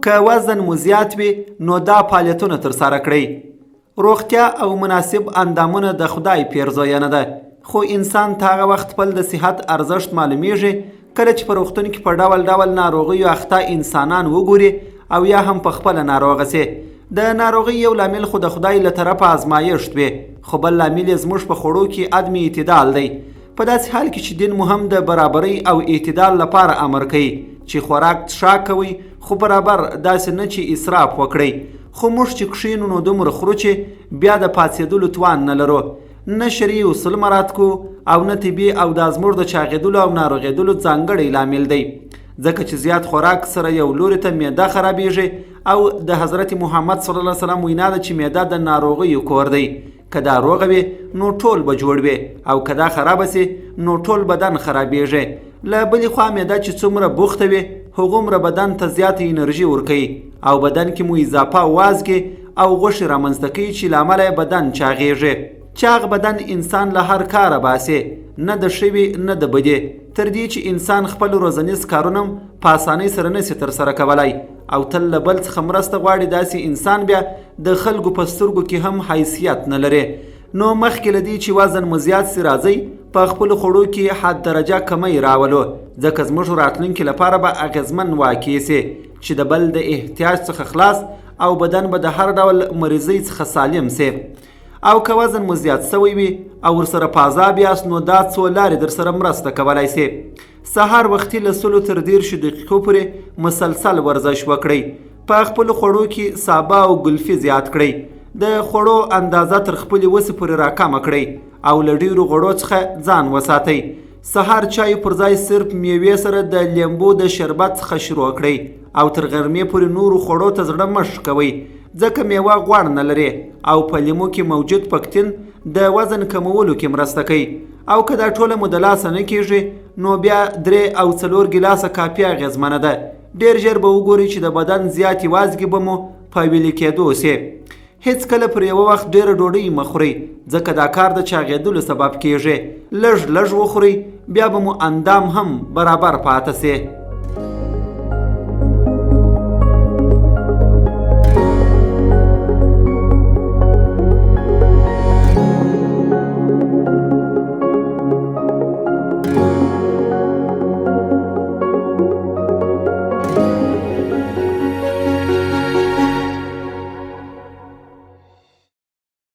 که وزن مو زیات وي نو دا فعالیتونه ترسره کړئ. روغتیا او مناسب اندامونه د خدای پیرزوینه ده، خو انسان ته هغه وخت خپل د صحت ارزښت معلومیږي کله چې په روغتون کې په ډول ډول ناروغیو اخته انسانان وګوري او یا هم په خپله ناروغه سي. د ناروغۍ یو لامل خو د خدای له طرفه ازمایښت وي، خو بل لامل یې زموږ په خوړو کې عدم اعتدال دی. په داسې حال کې چې دین مو هم د برابرۍ او اعتدال لپاره امر کوي چې خوراک څښاک کوئ، خو برابر، داسې نه چې اسراف وکړئ. خو موږ چې کښینو نو دومره خورو چې بیا د پاڅېدلو توان نه لرو. نه شرعي اصول مراعات کوو او نه طبي، او دا زموږ د چاغېدلو او ناروغېدلو ځانګړی لامل دی، ځکه چې زیات خوراک سره یو لوري ته معده خرابیږي او د حضرت محمد صلی الله علیه وسلم وینا ده چې معده د ناروغیو کور دی. که دا روغه وي نو ټول به جوړ وي او که دا خرابه سي نو ټول بدن خرابیږي. له بلې خوا معده چې څومره بوخته وي هغومره بدن ته زیاته انرژي ورکوي او بدن کې مو اضافه وازګې او غوښې رامنځته کوي چې له امله یې بدن چاغیږي. چاغ بدن انسان له هر کاره باسي، نه د ښه وي نه د بدې، تر دې چې انسان خپل ورځنیز کارونه هم په اسانۍ سره نسي ترسره کولای او تل له بل څخه مرسته غواړي. داسې انسان بیا د خلکو په سترګو کې هم حیثیت نه لري. نو مخکې له دې چې وزن مو زیات سي، راځئ په خپلو خوړو کې حد درجه کمی راولو، ځکه زموږ راتلونکي لپاره به اغېزمن واقع سي چې د بل د احتیاج څخه خلاص او بدن به د هر ډول مریضۍ څخه سالم سي. او که وزن مو زیات سوی وي او ورسره په عذاب یاست نو دا څو لارې درسره مرسته کولای سي. سهار وختي له 100 تر 30 دقیقو پورې مسلسل ورزش وکړئ. په خپلو خوړو کې سابه او ګلفي زیات کړئ. د خوړو اندازه تر خپلې وسې پورې راکمه کړئ او له ډیرو غوړو څخه ځان وساتئ. سهار چای پر ځای صرف میوې سره د لیمبو د شربت څخه شروع کړئ او تر غرمې پورې نورو خوړو ته زړه مه ښه کوئ، ځکه میوه غوړ نه لري او په لیمو کې موجود پکتین د وزن کمولو کې مرسته کوي. او که دا ټوله مو د لاسه نه کیږي نو بیا 3 او 4 ګیلاسه کافي اغېزمنه ده. ډېر ژر به وګورئ چې د بدن زیاتې وازګې به مو په ویلي کېدو سي. هیڅکله پر یوه وخت ډېره ډوډۍ مه خورئ، ځکه دا کار د چاغېدلو سبب کیږي. لږ لږ وخورئ، بیا به مو اندام هم برابر پاته سي.